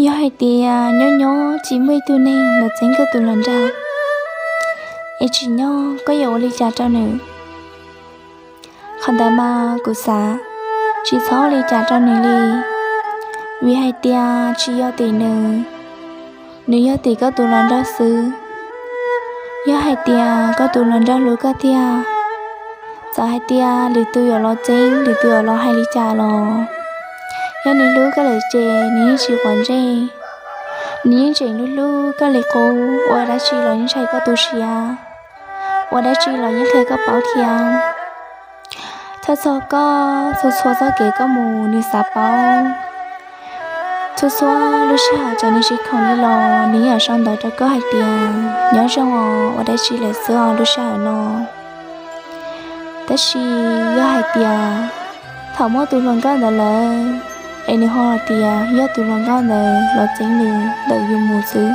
Yog hais tias nyob nyob tsis muaj ib tug neeg los txeeb koj tus hluas nraug, es tsim nyog koj yuav ua li cas rau nws? Qhov ntawd mas kuv xav tsis txhob ua li cas rau nws li, vim hais tias tsis yog tim nws, nws yog tim koj tus hluas nraug xwb. Yog hais tias koj tus hluas nraug hlub koj tiag, txawm hais tias lwm tus yuav los txeeb, lwm tus yuav los hais li cas los, yog nws hlub koj lawm ces nws yeej tsis quav ntsej. Nws yeej tseem hlub hlub koj li qub, ua dab tsi los yeej ntshai koj tu siab, ua dab tsi los yeej qhia koj paub thiab. Txhua txhua koj, txhua txhua txoj kev koj mus nws xav paub. Txhua txhua lub sij hawm txawm nws tsis khoom li los nws yeej sau ntawv rau koj hais tias nyob zoo os, ua dab tsi lawm xwb os lub sij hawm no. Tab sis yog hais tias thaum muaj tus hluas nkauj ntawd lawm, es nws ho hais tias yog tus hluas nkauj ntawd los txeeb nws ntawm yus mus xwb,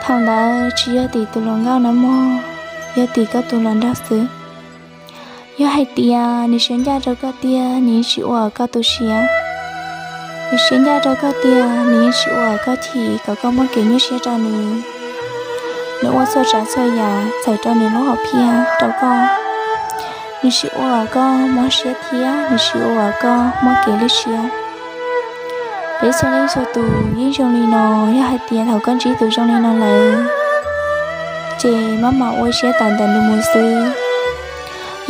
thaum ntawd tsis yog tim tus hluas nkauj na mog, yog tim koj tus hluas nraug xwb. Yog hais tias nws siab ncaj rau koj tiag, nws yeej tsis ua koj tu siab. Nws siab ncaj rau koj tiag, nws yeej tsis ua koj chim kom koj muab kev nyuaj siab rau nws. Nws ua txhua tsav txhua yam txhawm rau nws lub hom phiaj rau koj. Nws tsis ua koj mob siab thiab nws tsis ua koj muaj kev lwj siab. Peb txhua leej txhua tus yeej zoo li no, yog hais tias thaum koj ntsib tus zoo li no lawm, ces maj mam ua siab tawm ntawm nws mus xwb.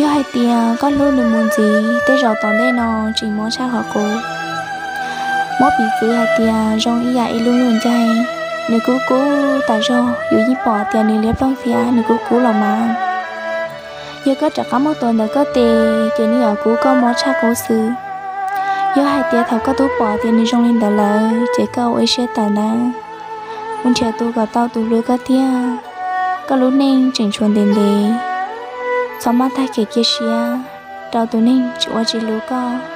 Yog hais tias koj hlub nws mus ntxiv, tej zaum tom ntej no tseem mob tshaj qhov qub. Muab piv txwv hais tias zoo ib yam ib lub luj ncaig, nws kub kub tas zog, yus yeej pom tias nws liab ploog thiab nws kub kub los mas. Yog koj rov qab muab tuav ntawm koj tes ces nws yuav kub koj mob tshaj qub xwb. Yog hais tias thaum koj twb pom tias nws zoo li ntawd lawm ces koj ua ib siab tawm ntawd, mus nrhiav tus kom tau tus hlub koj tiag. Koj lub neej tseem tshuav ntev ntev, txhob maj tag kev cia siab rau tus neeg tsis ua tsis hlub koj.